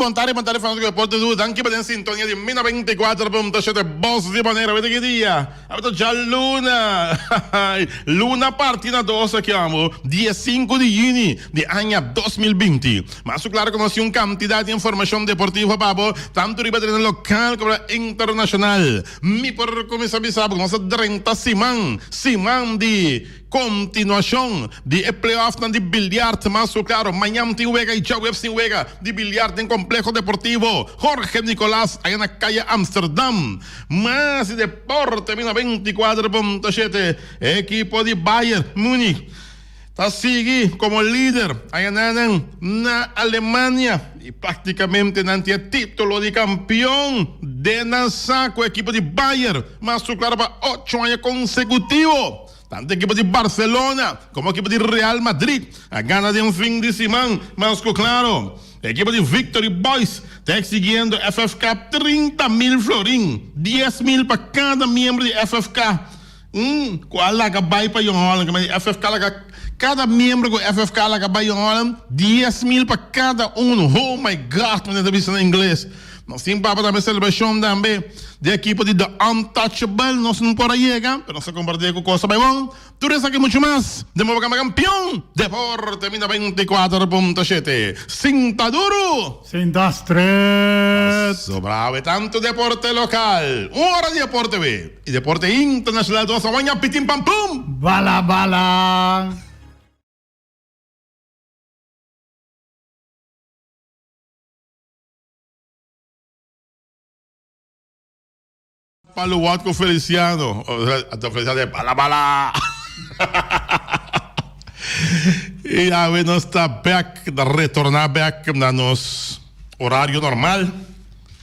konta riba telefòn ku deporte du. Danki pa den sintonia di mi 94.7 Bos di Bonaire. Awor ta ki dia? Awor ta djaluna. Luna parti na dos aki amo. Dia sinku di yüni di aña 2020. Mas ku klaro ku nos tin un kantidat di informashon deportivo pa bo, tantu riba tereno lokal komo internashonal. Mi por kuminsá bisa bo ku nos ta drenta siman, siman di Kontinuashon di e playoffnan di biljart mas ku klaro mañan tin wega i djaweps tin wega di biljart den Kompleho Deportivo Jorge Nicolaas aya na Kaya Amsterdam. Mas di deporte mi na 24.7 ekipo di Bayern Munich ta sigui komo lider aya nanan na Alemania i praktikamente nan tin e titulo di kampion den nan saku ekipo di Bayern mas ku klaro pa ocho aña konsekutivo. Tantu ekipo di Barcelona komo ekipo di Real Madrid a gana den fin di siman, mas ku klaro ekipo di Victory Boys ta eksigiendo FFK 30 mil florin, 10 mil pa kada miembro di FFK ku a laga bai pa Jong Holland. Kende FFK laga kada miembro ku FFK laga bai Jong Holland 10 mil pa kada unu. Oh my God, manera ta bisa na ingles. Nos tin papa tambe selebrashon tambe di ekipo di The Untouchable. Nos no por a yega, pero nos a kompartí ku kos ta bai bon. Tur esaki muchu mas den bo programa Kampion Deporte mi na 24.7. Sinta duru! Sinta stret! Pasobra awe tantu deporte lokal, un ora di deporte we, i deporte internashonal dos a waña pitin pam pum! Bala bala! Palo Watco Feliciano. Anto Feliciano de bala bala. Y awe nos ta back, ta retorna back na nos horario normal.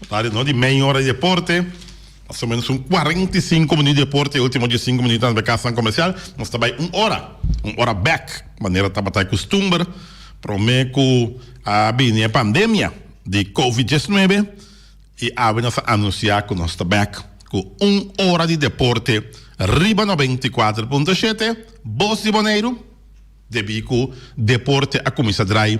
Horario no di meia hora di deporte. Mas o menos un 45 minuut di deporte. Ultimo 15 minuut na casa comercial. Nos ta bay un hora. Un hora back. Manera tabata e costumber. Prome cu a bini e pandemia di Covid 19. I awe nos a anunsiá ku nos ta bèk ku un ora di deporte riba 94.7 Bos di Boneiru, debí ku deporte a kuminsá drai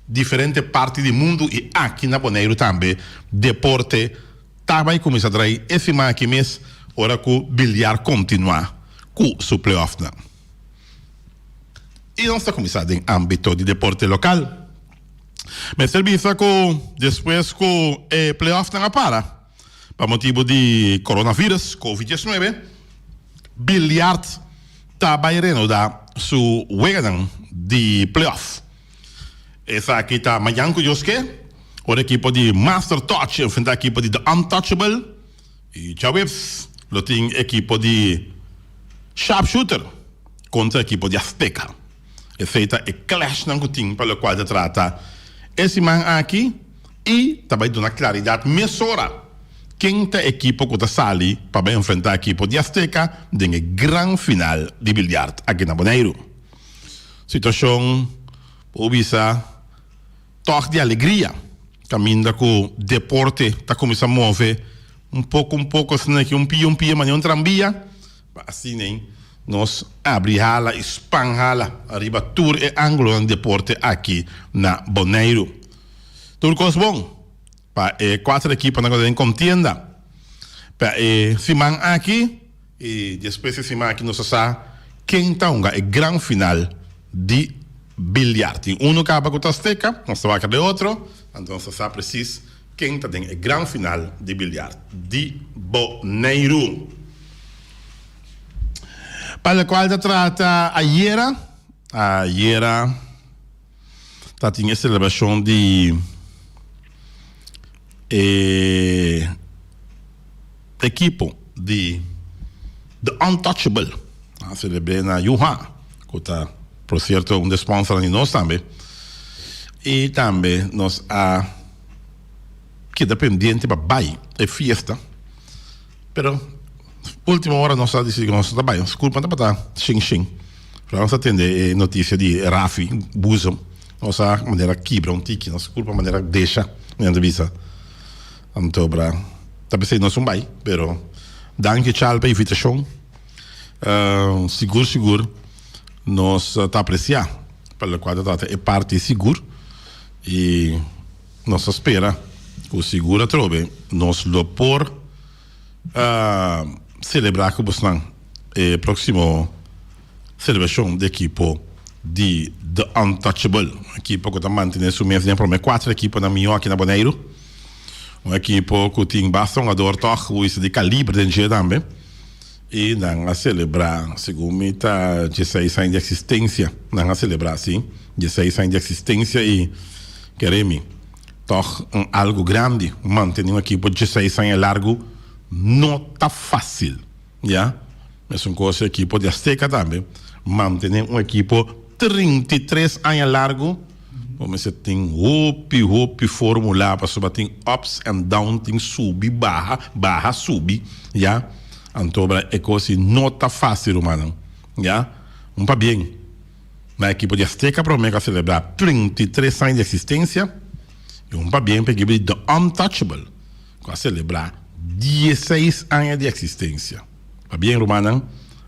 diferente parti di mundu i aki na Boneiru tambe deporte ta bai kuminsá drai e siman aki mes ora ku biliar kontinuá ku su playoffnan. I nos ta kuminsá den ámbito di deporte lokal. Mester bisa ku despues ku e playoffnan a para pa motibu di coronavirus, covid 19, biljart ta bai renodá su weganan di playoff. Esaki ta mañan ku Dios ke, ora ekipo di Master Touch enfrentá ekipo di The Untouchable i djaweps lo tin ekipo di Sharpshooter kontra ekipo di Azteca. Esei ta e clashnan ku tin pa lokual ta trata e siman aki i ta bai duna klaridat mesora ken ta ekipo ku ta sali pa bai enfrentá ekipo di Azteca den e gran final di biljart aki na Boneiru. Situashon por bisa tòg di alegria kaminda ku deporte ta kuminsá move un poko un poko asina aki un pia un pia manera un tranbia. Pa asina nos abri hala i span hala riba tur e angulonan di deporte aki na Boneiru. Tur kos bon pa e kuater ekiponan ku ta den kontienda pa e siman aki i despues di e siman aki nos a sa ken ta hunga e gran final di biljart. Tin unu kaba ku ta Azteca, nos ta wak de otro, anto nos ta sa presis Ken ta den e gran final di biljart di Boneiru? Pa lokual ta trata ayera, ayera ta tin e selebrashon di e ekipo di The Untouchable. A selebr'é na Yuha, ku ta por sierto un di e sponsornan di nos tambe. I tambe nos a keda pendiente pa bai e fiesta, pero ultimo ora nos a dicidi cu nos no ta bai, nos culpa tabata shin shin, pero nos a tende e noticia di Rafi Boezem, nos a manera kibra un tiki, nos culpa manera desha, mi ta bisa, anto bra ta pesey nos un bai, pero danki Chal pa invitacion, sigur sigur nos ta aprecia pa locual ta trata e parti sigur y nos ta spera. Ku sigur atrobe nos lo por selebrá ku bosnan e próksimo selebrashon di ekipo di The Untouchable, un ekipo ku ta mantené su mes den e promé kuater ekiponan mihó aki na Boneiru. Un ekipo ku tin basta hungador tòg ku bisa di kaliber den dje tambe. I nan a selebrá, segun mi ta dieseis aña di eksistensia, nan a selebrá, sí, dieseis aña di eksistensia i kere mi, tòg un algu grandi, mantené un ekipo dieseis aña largu no ta fásil, ya. Mesun kos e ekipo di Azteca tambe, mantené un ekipo 33 aña largu, bo mester tin hopi, hopi formula pasobra tin ups and down, tin subi, baha, baha, subi, ya. Anto bra e kos si no ta fásil rumannan, ya. Un pabien na ekipo di Azteca promé ku a selebrá 33 aña di eksistensia i un pabien pa ekipo di The Untouchable ku a selebrá dieseis aña di eksistensia. Pabien rumannan,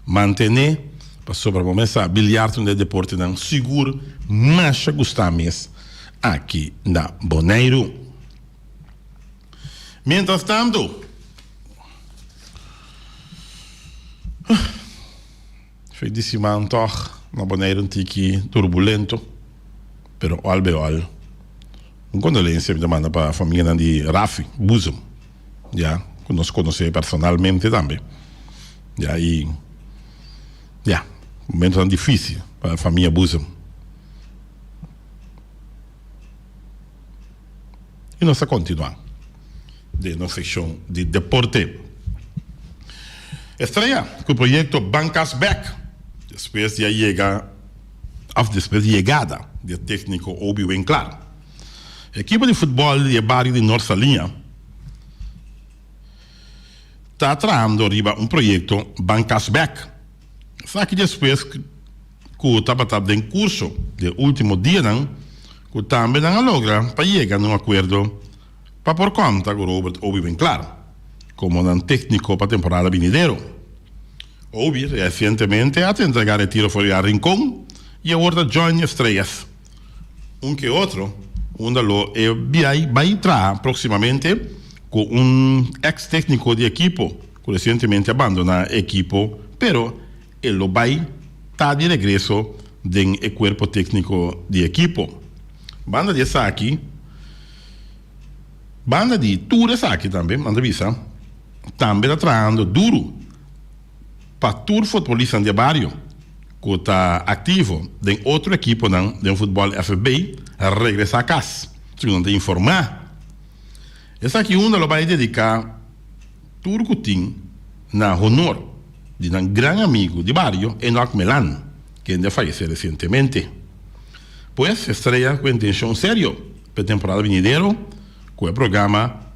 mantené pasobra bo mes sa bilyar ta un di e deportenan sigur masha gustá mes aki na Boneiru. Mientras tanto, fin di siman tòg na Boneiru un tiki turbulento, pero òl be òl un kondolensia mi ta manda pa famianan di Rafi Boezem. Ya, ku nos konosé personalmente tambe. Ya, i ya, momentonan difísil pa famia Boezem. I nos ta kontinuá den nos sekshon di deporte. Estrella ku proyekto Ban Kas Bèk despues di a yega òf despues di yegada di e tékniko Obi Winklaar. Ekipo di futbòl di e bario di Nort Saliña ta trahando riba un proyekto Ban Kas Bèk. Esaki despues ku tabata den kurso di e último dianan ku tambe nan a logra pa yega na un akuerdo pa por konta ku Robert Obi Winklaar komo nan tékniko pa temporada binidero. Obi resientemente a ta entregá retiro for di Rincon i awor ta join Estrellas. Un ke otro unda lo e biai bai traha próksimamente ku un eks tékniko di ekipo ku resientemente a bandoná e ekipo pero e lo bai ta di regreso den e kuerpo tékniko di ekipo. Banda di esaki, banda di tur esaki tambe, nan ta bisa, tambe ta trahando duru pa tur futbolistanan di e bario ku ta aktivo den otro ekiponan den futbòl FFB regresá kas, segun nan ta informá. Esaki unda lo bai dediká tur ku tin na honor di nan gran amigu di bario Enoch Melan, kende a fayesé resientemente. Pues, Estrella ku intenshon serio pa e temporada binidero ku e programa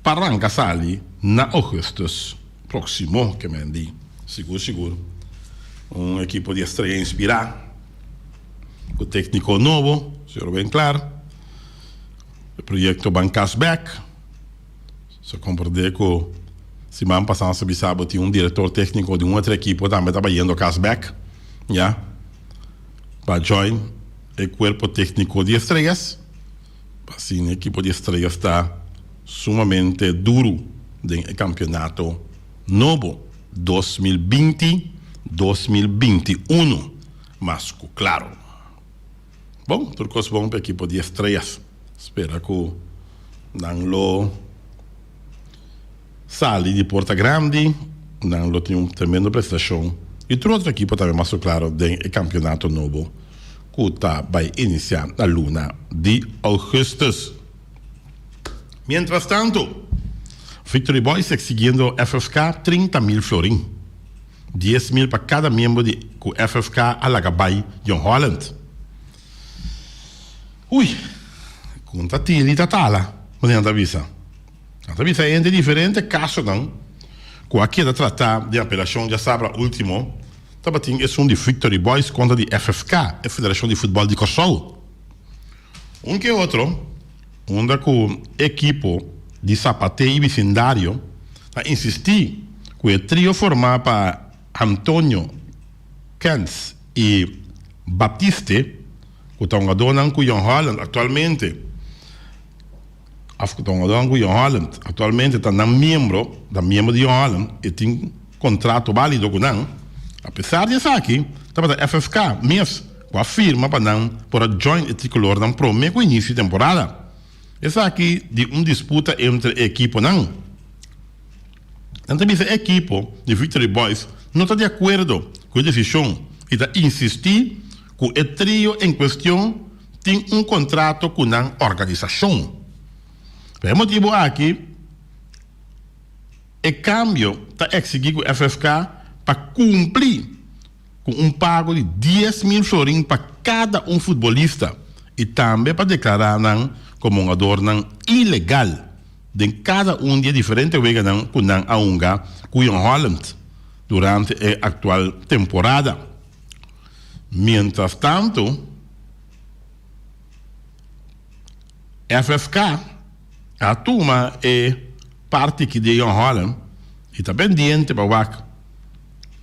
pa ranka sali na ougùstùs próksimo ke men di sigur sigur un ekipo di Estrella inspirá ku tékniko nobo, señor Winklaar, e proyekto Ban Kas Bèk. So komprendé ku siman pasá nos a bisa bo tin un direktor tékniko di un otro ekipo tambe ta bayendo kas bèk, ya, pa join e kuerpo tékniko di Estrellas. Pa asina e ekipo di Estrellas ta sumamente duru den e kampionato nobo 2020, 2021, mas ku klaro. Bon, tur kos bon pa ekipo di Estrellas. Spera ku nan lo sali di porta grandi, nan lo tin un tremendo prestashon i tur otro ekipo tambe mas ku klaro den e kampionato nobo ku ta bai inisiá na luna di ougùstùs. Mientras tanto, Victory Boys eksigiendo FFK 30 mil florin. 10.000 pa kada miembro di ku FFK a laga bai Jong Holland. Ui, kon ta tili ta tala, manera nan ta bisa. Nan ta bisa hende diferente kasonan ku a keda tratá den apelashon djasabra último tabatin esun di Victory Boys kontra di FFK, e Federashon di Futbòl di Kòrsou. Un ke otro, unda ku ekipo di Sapaté i bisindario ta insistí ku e trio formá pa Antonio, Kens i Baptiste, ku ta hungadónan ku Jong Holland aktualmente. Af ku ta hungadónan ku Jong Holland aktualmente ta nan miembro, ta miembro di Jong Holland i tin kontrato bálido ku nan. Apesar di esaki, tabata FFK mes ku a firma pa nan por a join e trikolornan promé ku inisio di temporada. Esaki di un disputa entre e ekiponan. Nan ta bisa e ekipo di Victory Boys no ta di akuerdo ku e desishon i ta insistí ku e trio en kuestion tin un kontrato ku nan organisashon. Pa e motibu aki e kambio ta eksigí ku FFK pa kumpli ku un pago di 10,000 florin pa kada un futbolista i tambe pa deklará nan komo hungadornan ilegal den kada un di e diferente weganan ku nan a hunga ku Jong Holland durante e aktual temporada. Mientras tanto, FFK a tuma e parti ki di Jong Holland y ta pendiente pa wak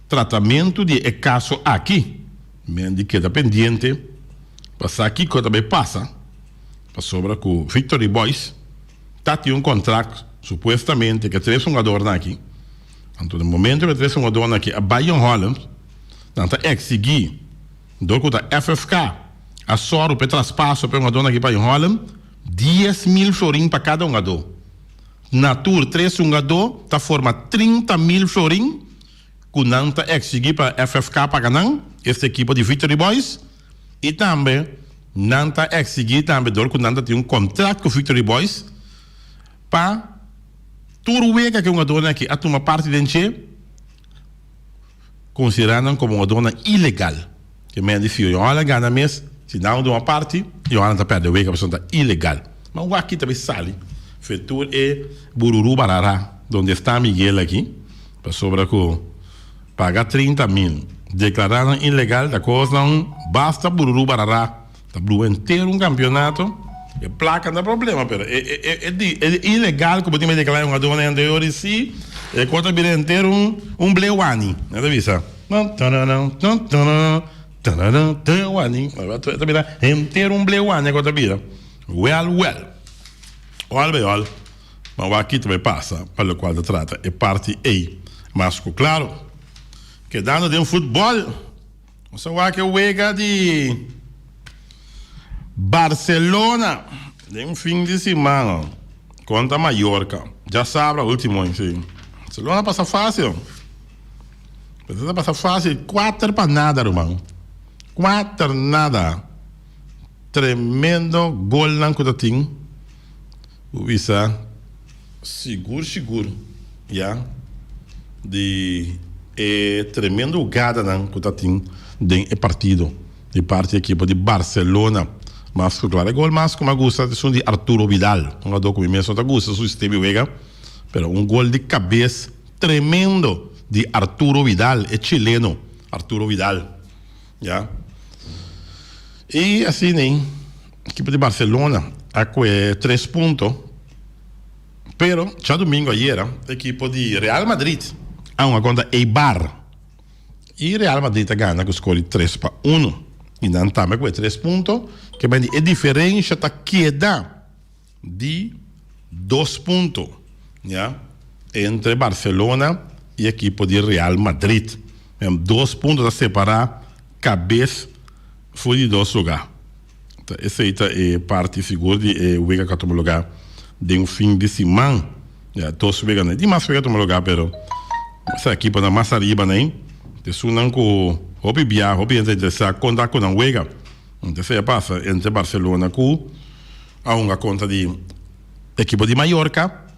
tratamentu di e caso aki. Men di keda pendiente pa sa kico ta bay pasa pasobra cu Victory Boys ta tin un contract supuestamente cu e tres hungadornan aki. Anto den momento cu e tres hungadornan aki a bay Jong Holland, Nan ta eksigí dor ku ta FFK a sòru pa e traspaso pa e hungadónan aki pa Holland, 10,000 florin pa kada hungadó. Na tur tres hungadó ta forma 30,000 florin ku nan ta eksigí pa FFK paga nan, esta ekipo di Victory Boys, i tambe nan ta eksigí tambe dor ku nan ta tin un kontrakt ku Victory Boys pa tur wega ku e hungadónan aki a tuma parti den dje. Considera nan como un adornan ilegal. Ke men di si Johanna gana mes, si nan duna parti, Johanna ta perde wega pasobra ta ilegal. Ma wak ki ta bay sali fe tur e bururu barara donde esta Miguel aki, pasobra cu paga 30 mil, declara nan ilegal ta cosnan basta bururu barara. Ta blue entero un campeonato. E placa no ta problema pero e e e di e ilegal cu bo tin pa declara un jugador anterior y si e cos ta bira entero un un blewani nan ta bisa blewani ta bira entero un blewani e cos ta bira well well ol bay ol ma wak ki ta bay pasa pa locual ta trata e parti ey mas cu claro kedando den futbol. Nos a wak e wega di Barcelona den fin di siman kontra Mallorca. Djasabra ultimo si. Barcelona pasa facil. Barcelona pasa facil 4-0 ruman. 4-0. Tremendo golnan ku ta tin. Bo bisa sigur sigur ya di e tremendo hugadanan ku ta tin den e partido di parti ekipo di Barcelona. Mas ku klaro e gol mas ku mi a gusta ta esun di Arturo Vidal, un hugador ku mi mes no ta gusta su sistema di wega, pero un gol di kabes tremendo di Arturo Vidal, e chileno Arturo Vidal ya. I asina Ekipo di Barcelona a kue tres punto, pero djadumingo ayera ekipo di Real Madrid a hunga kontra Eibar i Real Madrid a gana ku skor di 3-1 i nan tambe a kue tres punto ke bende e diferensha ta keda di dos punto ya entre Barcelona i ekipo di Real Madrid. Dos punto ta separa kabes for di dos luga. Ta esei ta e parti sigur di e wega ku a tuma lugá den fin di siman. Ya, dos weganan. Tin mas wega a tuma lugá pero esaki ekiponan mas ariba nan ta esunnan ku hopi bia, hopi hende ta interesá kon ta ku nan wega. Entonces esei a pasa entre Barcelona ku a hunga kontra di ekipo di Mallorca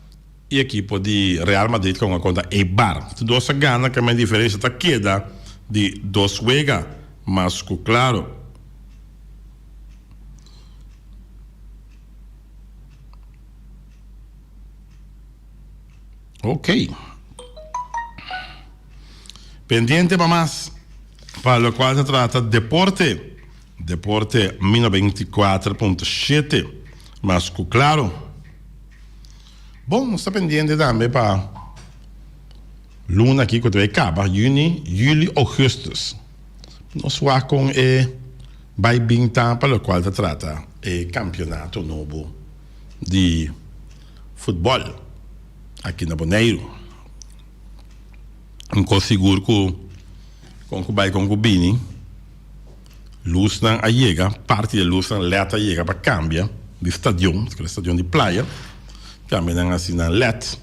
i ekipo di Real Madrid ku a hunga kontra Eibar. Tur dos a gana, kamba e diferensia ta keda di dos wega mas ku klaro. Ok. Pendiente pa mas pa locual ta trata deporte. Deporte mi 94.7 mas cu claro. Bon, nos ta pendiente tambe pa luna aki cu ta bay caba, juni, juli, augustus. Nos wak con e bay bin ta pa locual ta trata e campeonato nobo di. futbòl aki na Boneiru. Un kos sigur ku kon ku bai kon ku bini lusnan a yega, parti di e lusnan lèt a yega pa kambia di stadion, stadion di playa, kambia nan hasi nan lèt,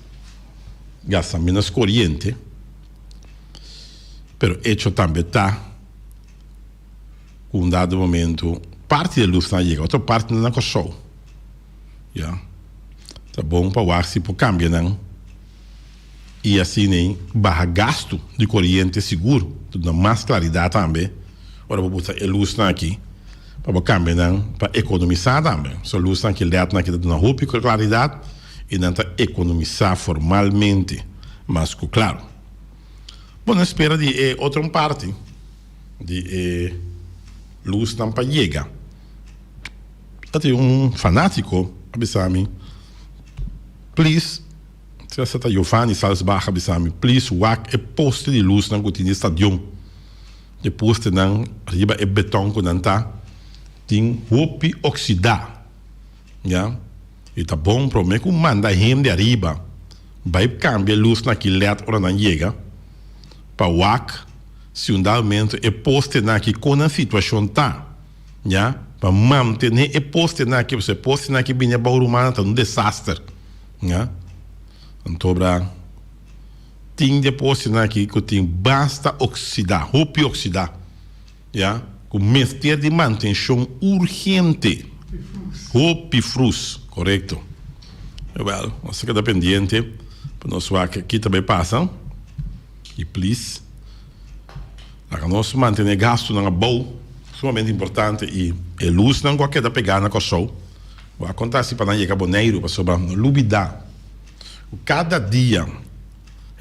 gasta menos koriente, pero echo tambe ta ku un dado momento parti di e lusnan a yega, otro parti nan na Kòrsou, ya. Ta bon pa wak si por kambia nan. I asina baha gastu di koriente sigur ta duna mas klaridat tambe ora bo busa e lusnan aki pa bo kambia nan pa ekonomisá tambe. So lusnan aki lednan aki ta duna hopi klaridat i nan ta ekonomisá formalmente mas ku klaro. Bo no spera di e otro parti di e lusnan pa yega. Ta tin un fanátiko a bisa mi, Please. Esa ta Giovanni Salsbach a bisa mi, Please wak e poste di lusnan ku tin di stadion. E postenan riba e beton ku nan ta tin hopi oksida. Ya. I ta bon prome ku manda hende ariba bai kambia e lusnan aki lèt ora nan yega pa wak si un dado momento e postenan aki kon nan situashon ta. Ya. Pa mantene e postenan aki pasobra e postenan aki bini abou rumannan ta un desaster. Ya. Antobra tin depositonan aki ku tin basta oksida, hopi oksida, ya, ku mester di mantenshon urgente. Hopi frus, korekto. Wèl, nos ta keda pendiente pa nos wak ki ta bai pasa i plis laga nos mantené gastunan abou, sumamente importante i e lusnan ku a keda pegá na Kòrsou. Bo a konta si pa nan yega Boneiru pasobra no lubida ku kada dia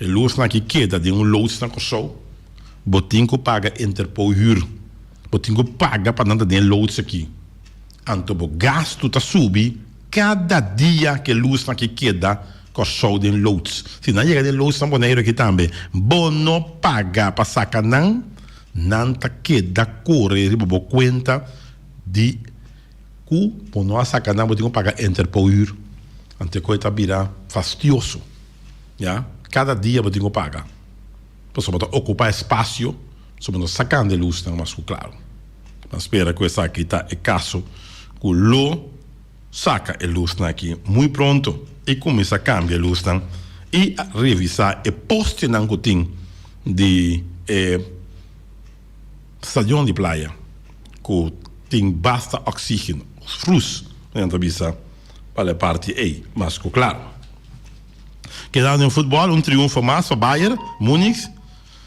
e lusnan aki keda den un loods na Kòrsou bo tin ku paga Interpol hür, bo tin ku paga pa nan ta den e loods aki. Anto bo gastu ta subi kada dia ku e lusnan aki keda Kòrsou den loods. Si nan yega den loods na Boneiru aki tambe bo no paga pa saka nan, nan ta keda kore riba bo kuenta di. Ku bo no a saka nan bo tin ku paga Interpol hür. Anto e koe ta bira fastioso. Ya, kada dia bo tin ku paga. Pasobra bo ta okupá espasio, so bo no sakando e lusnan mas ku klaro. Nan spera ku esaki ta e kaso ku lo saka e lusnan aki muy pronto i kuminsá kambia e lusnan i revisá e postenan ku tin di e. Stadion di playa ku tin basta oxígeno, frus, nan ta bisa pa e parti ei mas ku klaro. Kedando den futbòl, un triunfo mas pa Bayern Munich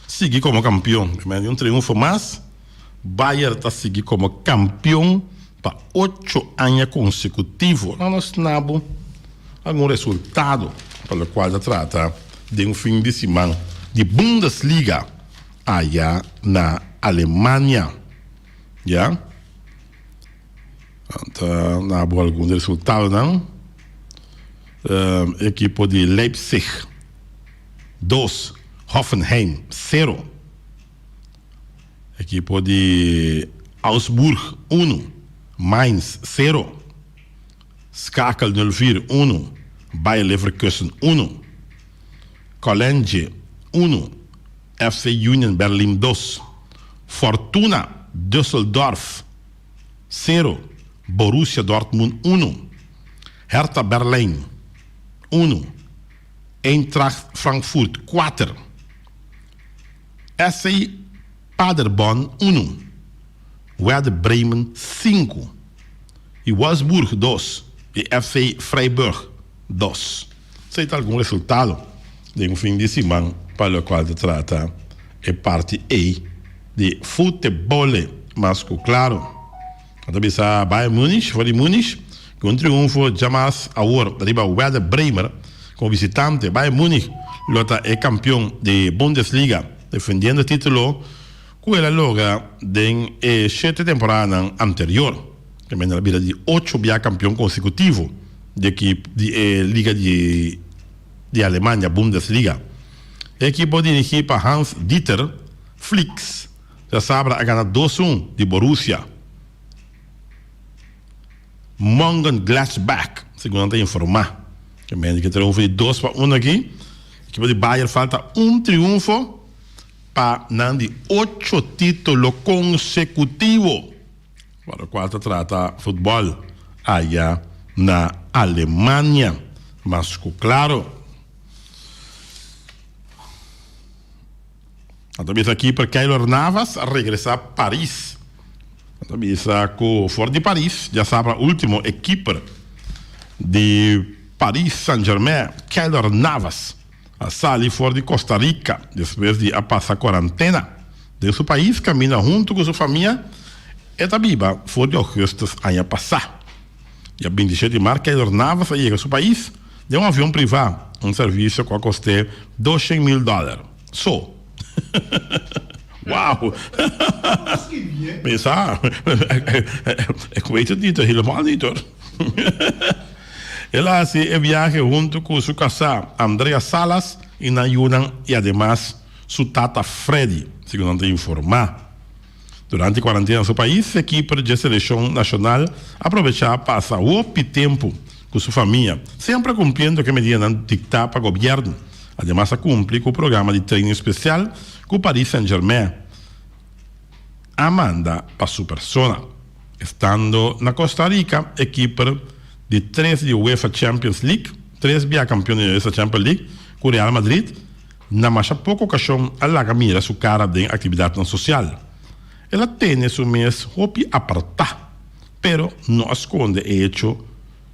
sigui komo kampion. Un triunfo mas, Bayern ta sigui komo kampion pa ocho aña konsekutivo. Nan nos nabo algun resultado pa lokual ta trata den un fin di siman di Bundesliga. Aya na Alemania ya ta na bo algun di resultadonan ekipo di Leipzig dos Hoffenheim sero ekipo di Augsburg uno Mainz sero Schakel nul vier uno Bayer Leverkusen uno Cologne uno FC Union Berlin dos, Fortuna Düsseldorf sero, Borussia Dortmund uno, Hertha Berlijn uno, Eintracht Frankfurt kuater, SC Paderborn uno, Werder Bremen sinku i Wolfsburg dos i FC Freiburg dos. Esei ta algun resultado den un fin di siman pa lokual ta trata e parti ei di futebole. Mas ku klaro a ta bisa Bayern Munich for di Munich ku un triunfo djamas awor riba Werder Bremer komo bisitante. Bayern Munich lo ta e kampion di Bundesliga defendiendo e titulo ku el a logra den e shete temporadanan anterior. Tambe el a bira di ocho bia kampion konsekutivo di ekip di e liga di di Alemania, Bundesliga. E ekipo dirigí pa Hans Dieter Flick djasabra a gana dos un di Borussia Mönchengladbach, segun nan ta informá. Ke mende ke triunfo di 2-1 aki. Ekipo di Bayern falta un triunfo pa nan di ocho titulo konsekutivo. Pa lokual ta trata futbòl aya na Alemania. Mas ku klaro. Nan ta bisa keeper Keylor Navas a regresa Paris. Nan ta bisa ku for di Paris djasabra ultimo e keeper di Paris Saint Germain Keylor Navas a sali for di Costa Rica despues di a pasa cuarentena den su pais caminda hunto cu su famia e ta biba for di augustus aña pasa. Dia 27 di mart Keylor Navas a yega su pais den un avion priva, un servicio cu a cost'e 200 mil dollar. So. Wow! Mi sa. Ik weet het niet, helemaal niet hoor. El a hasi e viahe huntu ku su kasá Andrea Salas i nan yunan i ademas su tata Freddy, segun nan ta informá. Durante kuarentena na su pais, e kiper dje selekshon nashonal a probechá pasa hopi tempu ku su famia, semper kumpliendo ku e medidanan diktá pa gobièrnu. Ademas a kumpli ku programa di training spesial ku Paris Saint-Germain a manda pa su persona. Estando na Costa Rica, e kiper di tres di UEFA Champions League, tres bia kampion di UEFA Champions League ku Real Madrid, na masha poko okashon a laga mira su kara den aktividatnan sosial. El a tene su mes hopi apartá, pero no a skonde e hecho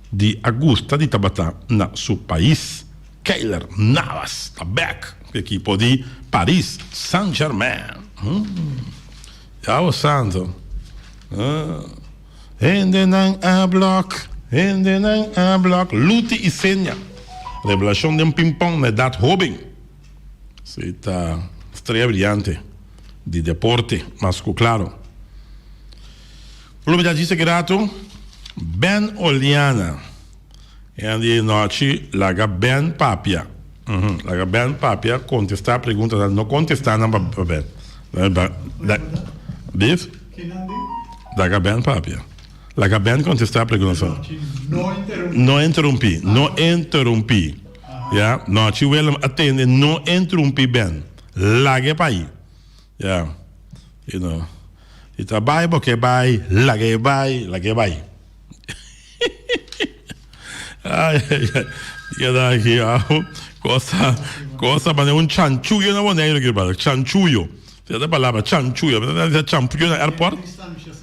di a gusta di tabata na su pais. Keylor Navas ta bek ku ekipo di Paris Saint-Germain. Yahweh santo. Hendenan a blok, hendenan a blok. Luti i Senia, revelashon den pinpòn na edat hóben. Si ta strea briyante di deporte, mas ku klaro. Lo mi ta djis aki ratu, Ben Oliana. E di nochi laga Ben papia. Laga Ben papia contesta preguntanan. No contesta nan pa Ben. Bif? Laga Ben papia. Laga Ben contesta preguntanan. No interumpi. No interumpi. Ya. Nochi Willem a tende no interumpi Ben. Lag'e pa ahi. Ya. You know. Si ta bai bo ke bai, lag'e bai, lag'e bai. Ay, ay, ay. Keda aki, au. Cosa, cosa mane un chanchullo na Boneiru ki pasa. Chanchullo. Esa ta palabra, chanchullo. Mi ta bisa champullo na airport.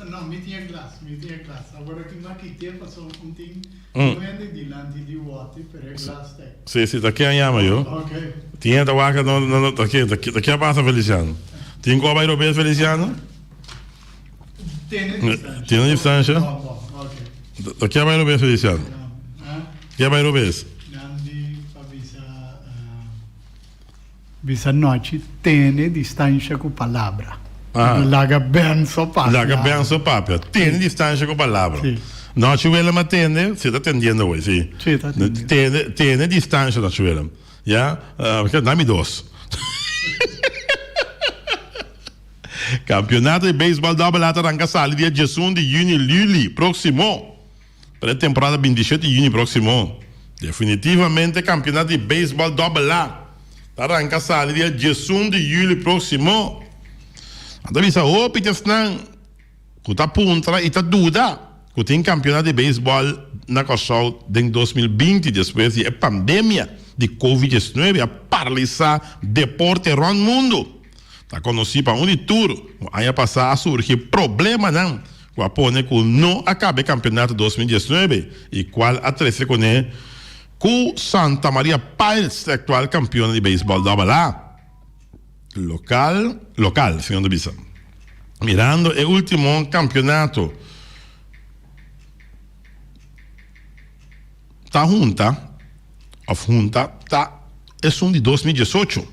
No, mi tin e glas, mi tin e glas. Awor aki mi kite paso un tin un hende dilanti di wòti, pero e glas ta ei. Si, si, ta ken yama yo. Okay. Tin ta wak, no, no, no, ta ken, ta ken a pasa Feliciano? Tin ku a bai robes Feliciano? Tene distancia. Ta kia bai robes Feliciano? Kia bai robes? Bisa nochi tene distancia ku palabra. Laga Ben so papia. Laga Ben so papia. Tene distancia ku palabra. Nochi Willem a tende, si ta tendiendo hoy, si. Si ta tendiendo. Tene, tene distancia nochi Willem. Ya, nami dos. Kampionato di beisbòl Dòbel A ta ranka sali dia diesun di yüni, lüli, próksimo. Pa e temporada bintishete di yüni próksimo. Definitivamente kampionato di beisbòl Dòbel A ta ranka sali dia diesun di yüli próksimo. Nan ta bisa hopi di esnan ku ta puntra i ta duda ku tin kampionato di beisbòl na Kòrsou den 2020 despues di e pandemia di covid 19 a paralisá deporte rònt mundu. Ta konosí pa un di tur ku aña pasá a surgi problemanan ku a pone ku no a kaba e kampeonato 2019 i kual a trese kuné ku Santa Maria Pirates ta e aktual kampeon di beisbòl Dòbel A lokal lokal segun ta bisa. Mirando e último kampeonato ta hunta òf hunta ta esun di 2018.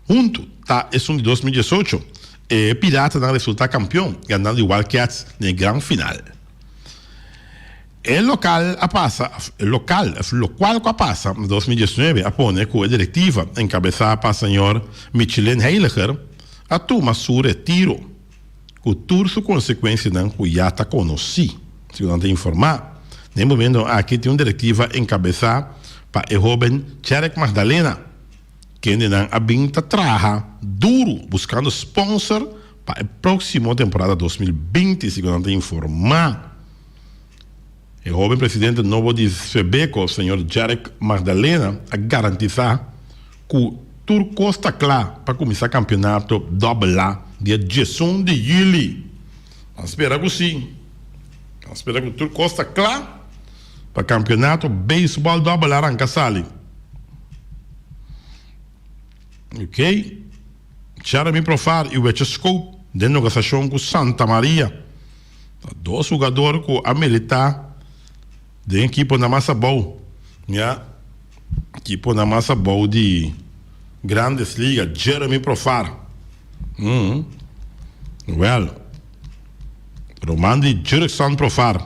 Huntu ta esun di 2018 e Piratanan resulta kampion ganando di Wildcats den e gran final. E lokal a pasa of e lokal of lokual ku a pasa na 2019 a pone ku e direktiva enkabesá pa señor Michelin Heyliger a tuma su retiro ku tur su konsekuensianan ku ya ta konosí, segun nan ta informá. Den e momentonan aki tin un direktiva enkabesá. pa e hoben Cherek Magdalena, kendenan a bin ta traha duru buskando sponsor pa e próksimo temporada 2020, segun nan ta informá. E hoben presidente nobo di Febeko, señor Jarek Magdalena, a garantisá ku tur kos ta kla pa kuminsá kampionato Dòbel A dia diesun di yüli. Nan spera ku si. Nan spera ku tur kos ta kla pa kampionato beisbòl Dòbel A ranka sali. Ok. Jeremy Profar i Weche Scope den negosiashon ku Santa Maria. Ta dos hugador ku a militá den ekiponan mas abou. Ya, ekiponan mas abou di Grandes Liga, Jeremy Profar. Mm. Wèl, ruman di Jurickson Profar.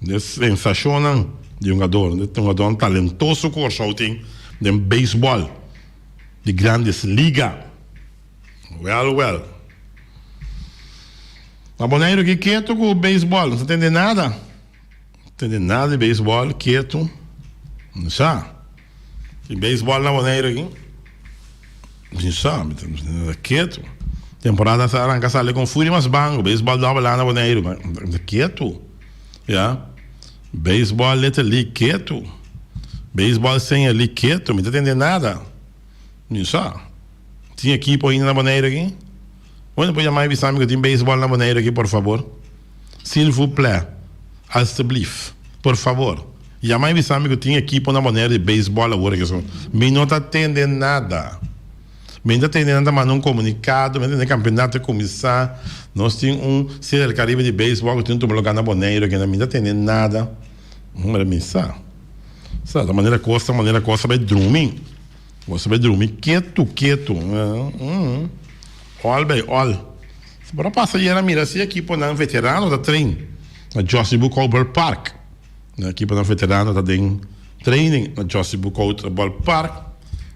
De sensashonnan di hungador, de hungadornan talentoso ku Kòrsou tin den beisbòl di Grandes Liga. Wèl, wèl. Na Boneiru ki ketu ku beisbòl, no ta tende nada. No tende nada di beisbòl, ketu. No sa. Tin beisbòl na Boneiru aki? Mi sa, mi ta ketu. Temporada sa ranka sali kon furi mas bango, beisbòl dòbel A na Boneiru, ma ta ketu. Ya. Beisbòl Little League ketu. Beisbòl Senior League ketu, mi ta tende nada. Mi sa. Tin ekipo ainda na Boneiru aki? Bueno por yama y bisa mi cu tin baseball na Boneiru aki por fabor. S'il vous plaît. Alstublieft. Por fabor. Yama y bisa mi cu tin ekipo na Boneiru di baseball awor aki so. Mi no ta tende nada. Mi no ta tende nan ta manda un comunicado, mi no ta tende campeonato a cuminsa. Nos tin un Serie del Caribe di baseball cu tin tuma lugar na Boneiru aki. Mi no ta tende nada. Mi sa. Sa ta manera cos ta manera cos ta bay drumi. Bo sa bai drumi ketu ketu. All by all. Bo ta pasa yera mira si ekiponan veterano ta train na Josie Boekhoudt Ballpark. Na ekiponan veterano ta den training na Josie Boekhoudt Ballpark.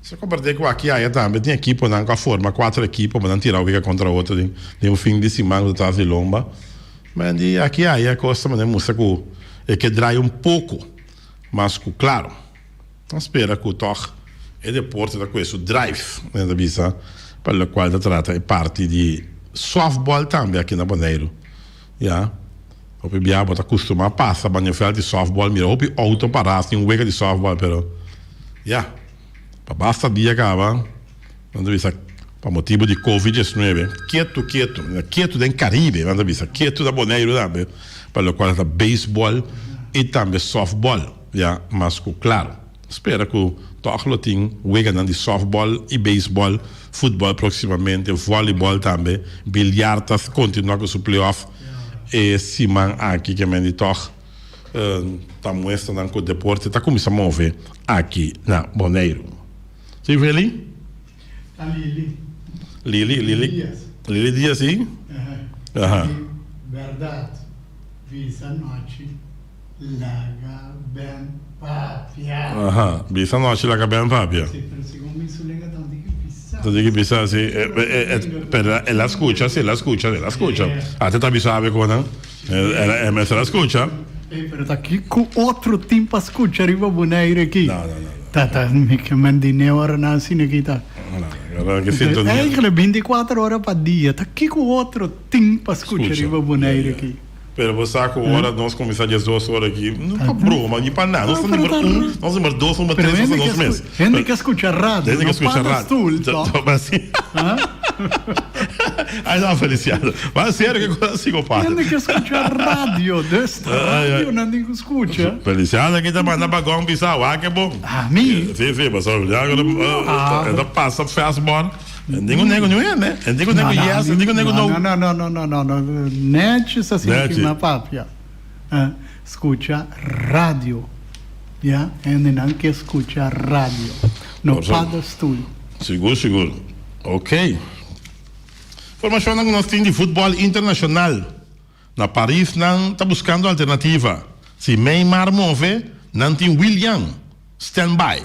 Sa kompartí ku aki aya tambe tin ekiponan ku a forma kuater ekipo pa nan tira wega kontra otro den un fin di siman ku ta tras di lomba. Ma di aki aya kos ta manera mustra ku e ke draai un poko mas ku klaro. Ta spera cu toch e deporte ta cu su drive, men ta bisa, pa locual ta trata e parti di softball tambe aki na Boneiru. Ya, hopi bia bo ta custuma pasa banda e veld di softball, mira hopi auto para sin wega di softball, pero ya, pa basta dia caba, nan ta bisa pa motibo di covid diesnuebe, ketu ketu, ketu den Caribe, nan ta bisa, ketu na Boneiru tambe, pa locual ta baseball y tambe softball. Ya mas ku klaro. Spera ku tòg lo tin weganan di sòftbòl i beisbòl, futbòl próksimamente, vòlibòl tambe, bilyar ta kontinuá ku su play-off e siman aki ke men di tòg ta muestranan ku deporte ta kuminsá move aki na Boneiru. Si Willy? Ta Lili. Lili, Lili. Dias. Lili Dias, si? Aha. Bèrdat, bisa nochi. Laga Ben papia. Aha, bisa nochi laga Ben papia. Si, pero segun mi su lenga ta tin ki bisa. Ta tin ki bisa, si. Pero el a scucha, si, el a scucha, el a scucha. Ate ta bisa awe con nan. El mester a scucha. Ey, pero ta kico otro tin pa scucha riba Bonaire aki? No, no, no, no. Ta, ta, mi ke men di ne ora nan asina aki ta. No, no, ke sintonia. Eigenlijk 24 ora pa dia, ta kico otro tin pa scucha riba Bonaire aki? Pero bo sa cu ora nos cuminsa diesdos ora aki, no pa broma ni pa nada. Nos ta number un, nos number dos, number tres, nos ta nos mes. Hende ke scucha radio, no para stoel, toch? Ay no, Feliciano. Ma serio, ke cosa así, compadre? Hende ke scucha radio, dus radio nan tin cu scucha. Feliciano aki ta manda bagong bisa, wak e bon. Ami? Si, si, pasobra Feliciano e ta pasa fastball. Ningun nego niun hende. En ningun nego yes, en ningun nego no. No, no, no, no, no, no. Netjes asina ki mi papia. Skucha radio. Ya, hendenan ke skucha radio. No paddestoel. Sigur, sigur. Ok. Formashonnan ku nos tin di futbòl internashonal. Na Paris nan ta buskando alternativa. Si Neymar move, nan tin Willian stand by.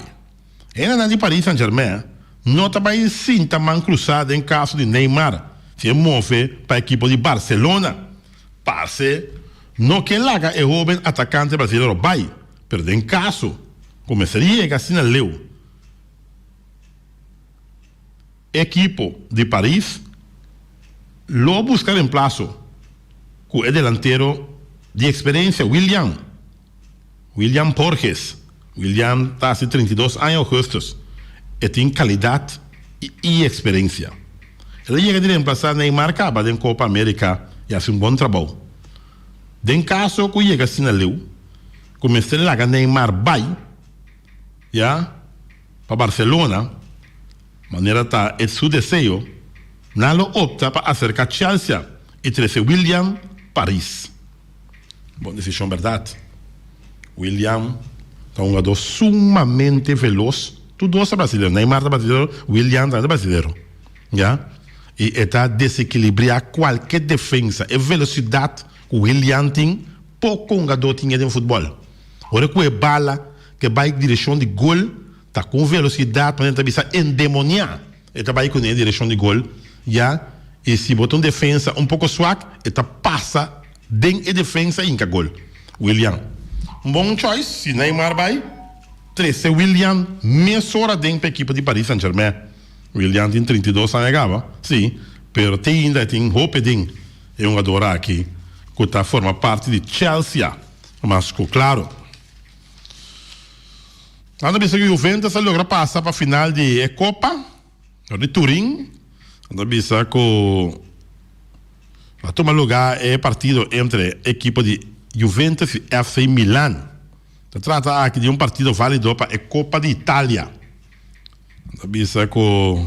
Hendenan di Paris Saint-Germain no ta bai sinta man cruzá den caso di Neymar si e move pa ekipo di Barcelona. Parce no ke laga e hoben atacante brasilero bai, pero den caso. Ku mester yega asina leu, ekipo di Paris lo buska remplaso ku e delantero di eksperensia Willian William Borges. William ta hasi 32 aña augustus. E tin kalidat i eksperensia. El a yega di remplasá Neymar kaba den Kopa Amerika i hasi un bon trabou. Den kaso ku yega asina leu ku mester laga Neymar bai ya pa Barcelona, manera ta e su deseo, nan lo opta pa aserká Chelsea i trese William Paris. Bon desishon bèrdat. William ta un hungadó sumamente velos. Tur dos ta brasilero. Neymar ta brasilero, William tambe ta brasilero. Ya. I e ta desekilibriá kualke defensa. E velosidat ku William tin, poko hungadó tin e den futbòl. Ora ku e bala ke bai direkshon di gol, ta ku un velosidat manera ta bisa endemoniá. E ta bai kuné direkshon di gol, ya. I si bo ta un defensa un poko swak, e ta pasa den e defensa i hinka gol. Willian. Un bon choice si Neymar bai, trese Willian mesora den pa ekipo di Paris Saint Germain. Willian tin 32 aña kaba, si, pero te ainda e tin hopi den e hungador aki ku ta forma parti di Chelsea mas ku klaro. Nan ta bisa ku Juventus a logra pasa pa final di e Kopa di Turin. Nan ta bisa ku a tuma lugá e partido entre ekipo di Juventus i FC Milan. Ta trata aki di un partido válido pa e Kopa di Italia. Nan ta bisa ku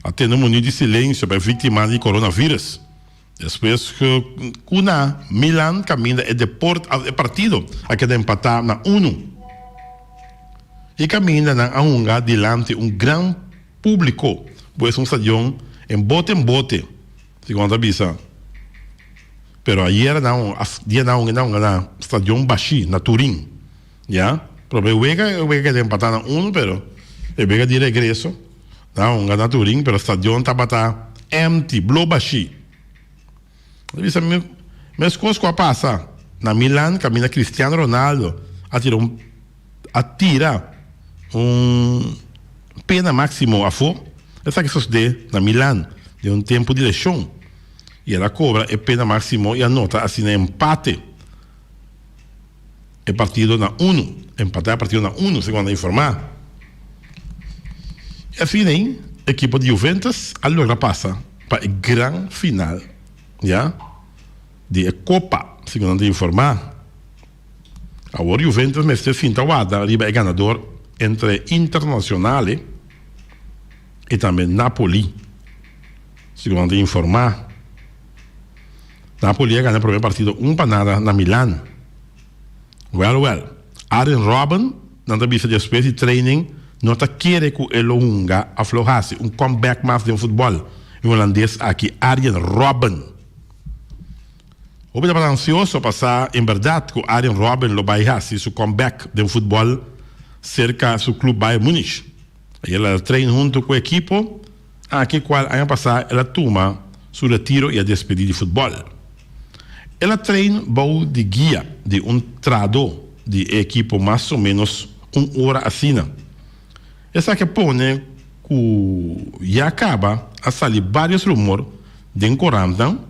a tene un minuut di silensio pa e víktima di coronavirus. Despues ku na Milan kaminda e deport e partido a keda empatá na unu. E kaminda nan a hunga dilanti un gran públiko, pues un stadion en bote en bote, segun nan ta bisa. Pero ayera nan dia nan hunga nan hunga na stadion bashí na Turin, ya. Prome wega e wega keda empatá na unu pero e wega di regreso Nan a hunga na Turin pero stadion tabata empty, blo bashí. Ta bisa mi meskos ku a pasa na Milan kaminda Cristiano Ronaldo a tira un a tira un pena máksimo afó. Esaki sosodé na Milan den un tempu di leshon i el a kobra e pena máksimo i a nota asina empate. E partido na unu, empatá e partido na unu, segun nan a informá. I asina ei ekipo di Juventus a logra pasa pa e gran final, ya, di e kopa, segun nan ta informá. Awor Juventus mester sinta warda riba e ganador entre Internazionale i tambe Napoli, segun nan ta informá. Napoli a gana e prome partido un pa nada na Milan. Wel wel, Arjen Robben nan ta bisa despues di training no ta kere ku e lo hunga of lo hasi un comeback mas den futbol. E holandes aki Arjen Robben. Hopi tabata ansioso pa sa en berdad ku Arjen Robben lo bai hasi su comeback den futbol serka su club Bayern Munich. El a train hunto ku e ekipo aki kual aña pasá el a tuma su retiro i a despedí di futbòl. El a train bou di guia di un trado di e ekipo mas o ménos un ora asina. Esaki a pone ku ya kaba a sali vários rumor den korantnan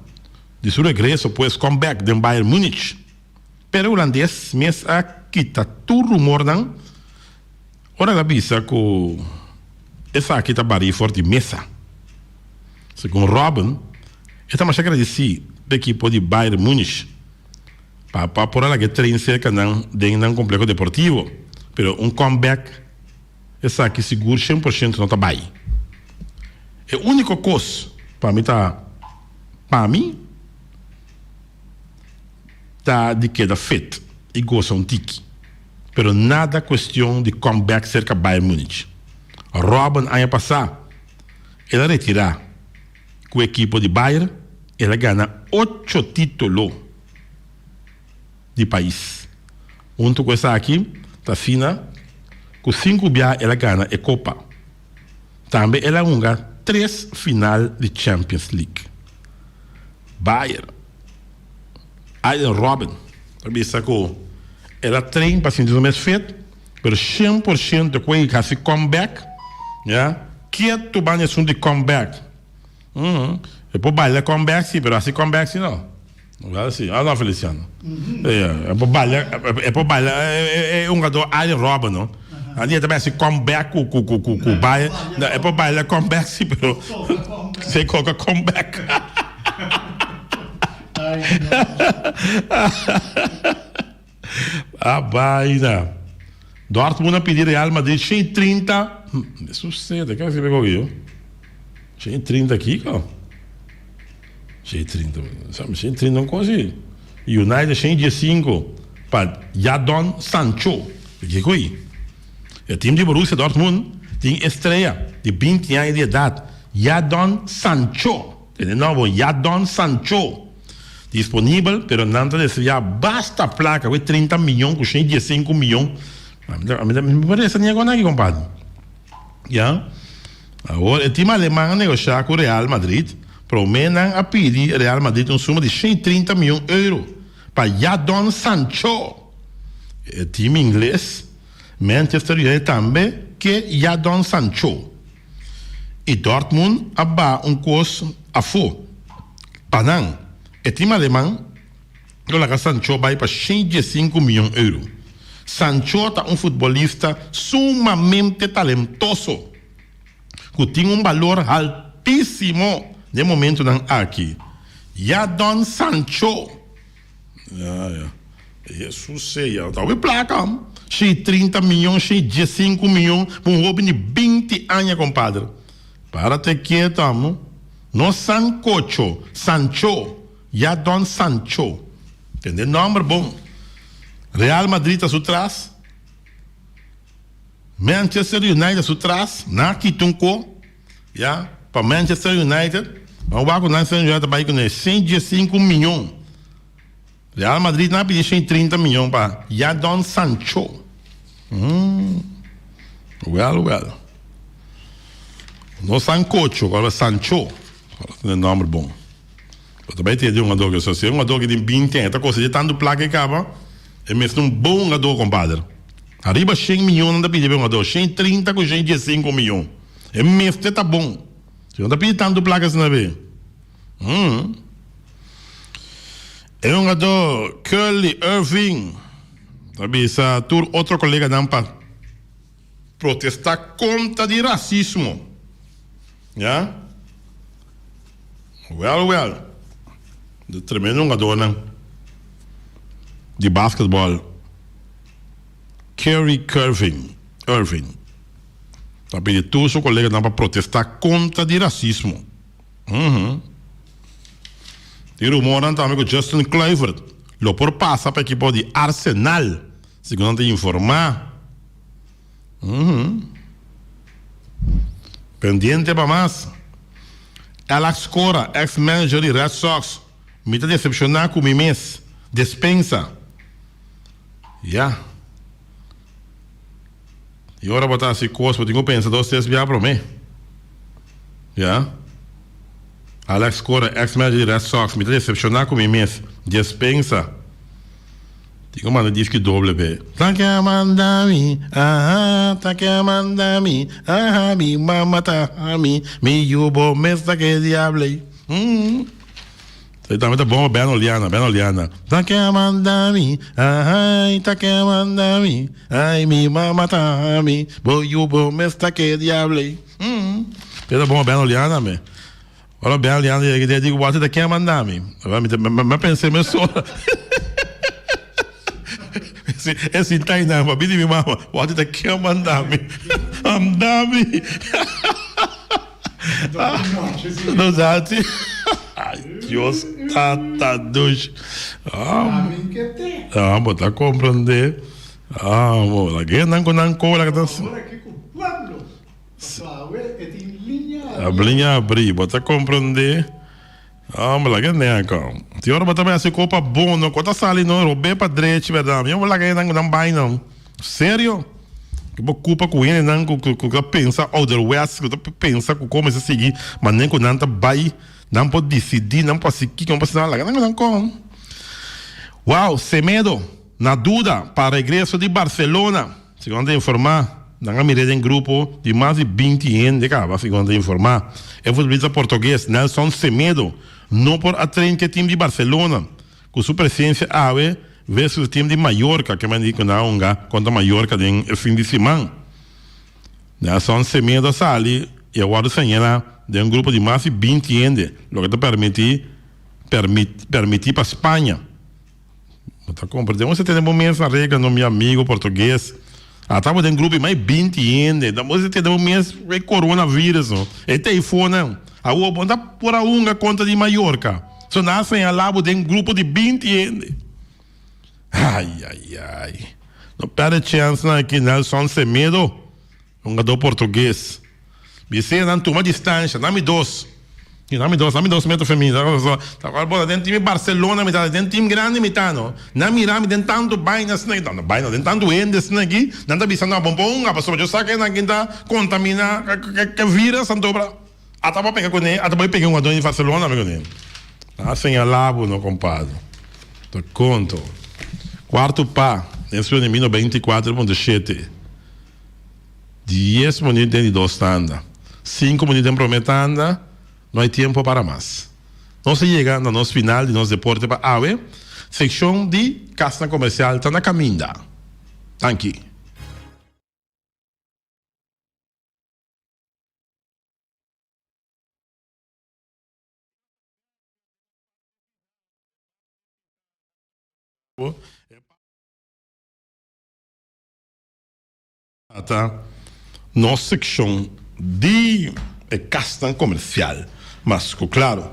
di su regreso, pues comeback den Bayern Munich. Pero e hulandes mes a kita tur rumornan. Ora el a bisa ku esaki ta barí for di mesa. Segun Robben, e ta masha gradisí p'e ekipo di Bayern Munich pa pa por a laga e train serka nan den nan kompleho deportivo, pero un comeback esaki sigur shen por shento no ta bai. E úniko kos pa mi ta pa mi ta di keda fit i gosa un tiki. Pero nada cuestion di come back cerca Bayern Munich. Robben aña pasa el a retira cu ekipo di Bayern, el a gana ocho titulo di pais. Hunto cu esaki ta asina cu cinco bia el a gana e copa. Tambe el a hunga tres final di Champions League. Bayern. Arjen Robben ta bisa ku el a train pa sinti su mes fit, Pero 100% ku e hasi comeback, ya, ketu ban esun di comeback. E por baila comeback si, pero hasi comeback si no. Wel si, ah no Feliciano. E por baila, e por baila e hungador Arjen Robben no. Antes e ta hasi comeback ku ku ku ku ku Bayern. No, e por baila comeback si, pero se koka comeback. A baina. Dortmund a pidi Real Madrid 130. Sucede, ke hasi pego yo? 130 kiko? 130, sabe, 130 un kosi. United 115 pa Jadon Sancho. Kiko ei? E team di Borussia Dortmund tin estrella di 20 aña di edad, Jadon Sancho. Tene nobo Jadon Sancho disponibel, pero nan ta desea basta placa, we 30 miyon cu 115 miyon. A mi ta mi parece ni ago naki compadre. Ya. Awor e team aleman a negosha cu Real Madrid, prome nan a pidi Real Madrid un suma di 130 miyon euro pa Jadon Sancho. E team ingles Manchester United tambe ke Jadon Sancho. I Dortmund a baha un kos afó pa nan. E tim aleman lo laga Sancho bai pa 115 mion euro. Sancho ta un futbolista sumamente talentoso ku tin un balor haltísimo den momentunan aki. Jadon Sancho. Ya, ya. Jesus sea, ta hopi plaka. Shi 30 miyon, shi 15 miyon pa un hoben di 20 aña, compadre. Párate quieto, amo. No sancocho, Sancho. Ya Don Sancho. Tende nomber bon. Real Madrid ta su tras. Manchester United su tras. Nan a kita un ko. Ya, pa Manchester United. Nan wak ku Manchester United ta bai kuné 115 miyon. Real Madrid nan a pidi 130 miyon pa Jadon Sancho. Mm. Well, well. No Sancocho, pero Sancho. E nomber bon. Bo ta bai tende un hungador ku si e hungador ki tin 20 aña ta kosta dje tantu plaka e kaba, e mester un bon hungador kompadre. Ariba 100 miyon nan ta pidi pa e hungador, 130 ku 115 miyon. E mester ta bon. Si no ta pidi tantu plaka asina be. Hum. E hungador Curly Irving ta bisa tur otro koleganan pa protesta kontra di rasismo. Ya. Wel wel. De tremendo hungadornan di basketball Kyrie Irving Irving ta pidi tur su koleganan pa protesta kontra di rasismo. Tin rumornan tambe ku Justin Kluivert lo por pasa pa ekipo di Arsenal, segun nan ta informá. Pendiente pa mas. Alex Cora, ex manager di Red Sox, Mi ta desepshoná ku mi mes. Despensa. Ya. I ora bo ta hasi kos bo tin ku pensa dos tres bia promé. Ya. Alex Cora, ex manager di Red Sox, Mi ta decepciona cu mi mes. Despensa. Tin cu manda disco doble p'e. Ta ke a manda mi, aha, ta ke a manda mi, aha, mi mama ta ha mi, mi yu bo mes ta ke diable. Mm. Esei tambe ta bon pa Ben Oliana, Ben Oliana. Ta ke a manda mi, ahay, ta ke a manda mi, ay, mi mama ta ha mi, bo yu bo mes ta ke diable. Mm. Esei ta bon pa Ben Oliana me. Ora Ben Oliana yega di, digo, Walter ta ke a manda mi? Mi ta, mi a pensa mesora. E sinta einan, pa bini mi mama, Walter ta ke a manda mi? Manda mi. No sa si. Ay, Dios tata dushi. Ah, ah, bo ta comprende. Ah, bo la nan ku nan kola ka ta. Liña abri, bo ta comprende. Ah, bo laga ne aka. Ti ora bo ta bai hasi kopa bon no, ko ta sali no, rob'é pa drechi, berdad. Mi bo laga nan ku nan bai no. Serio? Ku bo kupa ku hendenan ku ku ta pensa ouderwets, ku ta pensa ku kon mester sigui manera ku nan ta bai, nan por disidí, nan por hasi kiko, nan por hasi nan, laga nan ku nan kon. Wow, Semedo na duda pa regreso di Barcelona. Segun ta informá, nan a mir'é den grupo di mas di 20 hende kaba, segun ta informá. E futbolista portugues Nelson Semedo no por a train ku e tim di Barcelona. Ku su presensia awe versus e tim di Mallorca, ke men di ku nan a hunga kontra Mallorca den e fin di siman. Nelson Semedo a sali i a wòrdu señalá den un grupo di mas di 20 hende, loke ta permití permití pa Spaña. Bo ta comprende? Bo tene bo mes na regla no mi amigo portugues. Ata bo den grupo di mai 20 hende. Dan bo tene bo mes e coronavirus no. E teifonan. Awo bo ta por a hunga contra di Mallorca. So nan a señala bo den grupo di 20 hende. Ai ai ai. No perde chance nan aki Nelson Semedo. Hungadó portugues. Bis'é nan tuma distansha, nan mi dos. I nan mi dos, nan mi dos metro fe mi. Ta cual bo ta den team Barcelona mi ta, den team grandi mi ta no. Nan mira mi den tantu baina asina aki, no baina, den tantu hende asina aki, nan ta bisa no bon por hunga pasobra yo sa ke nan kin ta contamina ke virus anto bra. Ata bo pega kuné, ata bo pega hungadó di Barcelona mi kuné. Nan a señalá bo no compadre. Ta conto. Cuarto pa, den su enemigo 24.7. Dies minuut den di dos tanda, sinku minuut den prome tanda, no hay tiempo para mas. Nos a yega na nos final di nos deporte pa awe. Seccion di casnan comercial ta na caminda. Danki. Ta nos sekshon di e kasnan komersial mas ku klaro.